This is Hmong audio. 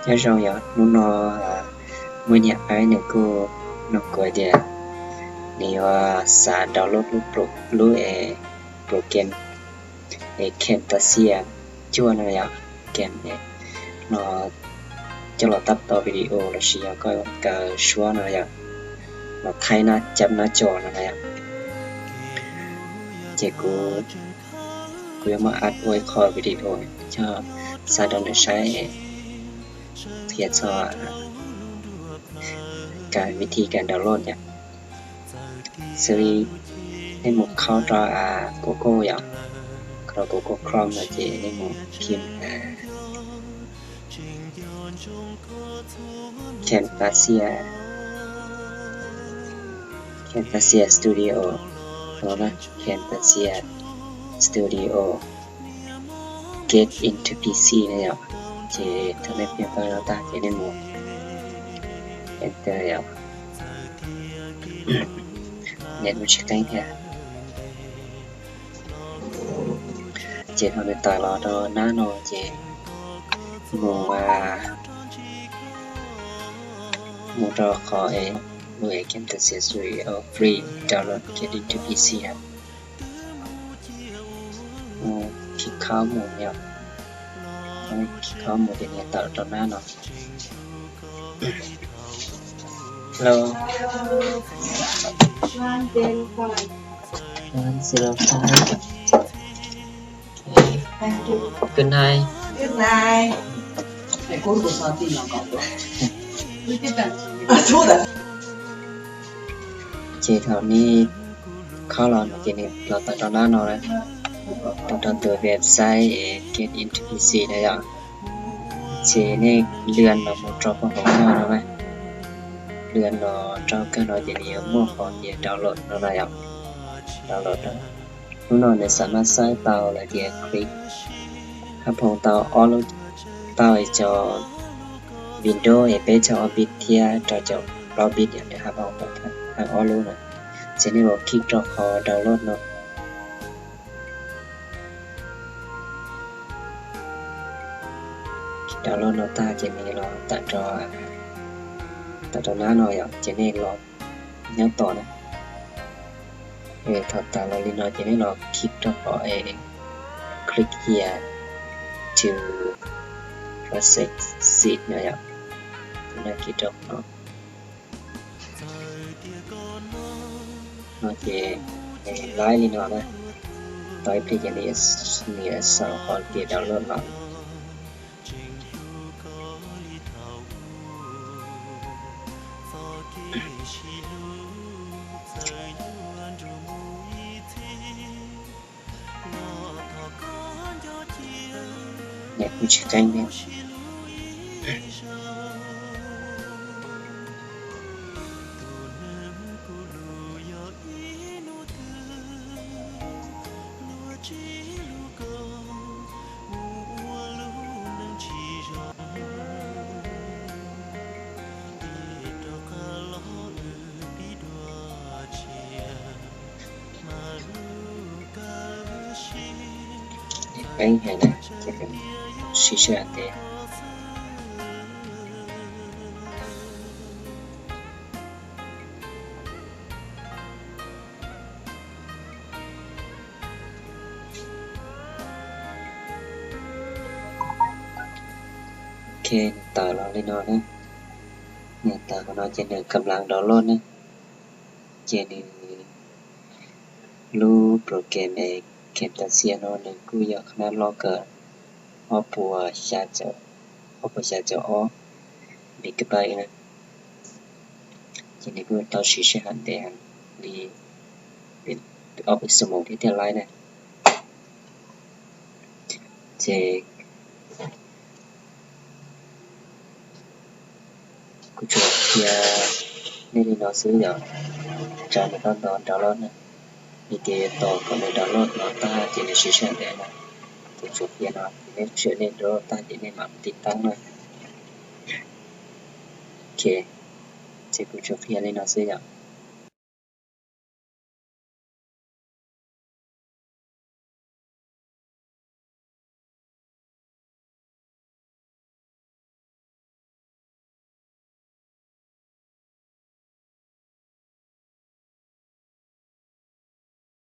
Nyob zoo yom, hnub no muaj niag aib nws kuj nug kuv tias nws yuav xav download lub, lub es program es Camtasia cuaj no yom, game no coj los tab tau video lossis yog koj kaw suab no yom, los thaij nab cab nab co no na yom. Ces kuv, kuv yuav muab up ua ib qho video coj xa rau nws saib qhia txog vib thi kas download yom. Xws li nej mus khaub rau Google yom, khaub rau Google Chrome no ces nej mus phim Camtasia, Camtasia Studio no na, Camtasia Studio Get into P C na yom. Ces thaum nej phim tau no tag ces nej mus enter yom. Nws kuj tsis qeeb thiab. Ces thaum nws tawm los rau nab no ces mus, mus rau qhov es ua Camtasia Studio free download Get into P C. Khij khaub mus yom, khij khaub mus ces nws tawm rau nab no. Hello. One zero five. Good night. Good night. Ces thaum nej khaub los no ces nws los tawm rau nab no, tawm rau tus website Get into P C na yom. Ces nej lwm los mus rau pem hauv no na, lwm los rau kawg no ces nws yuav muaj qhov tias download no na yom. Download no, hnub no nws xam maj xaib tau lawm tias click, hab phoo tau ob lub, tau cov Windows es peb txog ob bit thiab rau cov plaub bit yom, nws hab phoo tau hab ob lub na. Ces nej los khij rau qhov download no. Download no tag ces nws los tawm rau, tawm rau nab no yom, ces nej los nyob tos na. Thaum tawm los li no ces nej los khij rau qhov es click here to process it no yom. Nej khij rau qhov no ces laib li no na. Tau ib pliag ces nws xav qhov tias download los. Nws kuj tsis qeeb thiab. Peb hais na, ces siv sij hawm ntev. Ok, nws tawm los li no na. Nws tawm qhov no ces nws kam las download na. Ces nws lub program es Camtasia no nws kuj yog qhab nab loj kawg, ob puas xya caum, ob puas xya caum ob megabyte na. Ces nws kuj tau siv sij hawm ntev heev li ob peb xuab moos thiab thiaj laib na. Ces kuv tsuas qhia nej li no xwb yom, tsam nws tau nto download na. Vim tias tos kom nws download no tag ces nws siv sij hawm ntev na. Ces tsuas qhia no, ces nej tsuas nej download tag ces nej mam tiv taab na. Ok, ces kuv tsuas qhia li no xwb yom.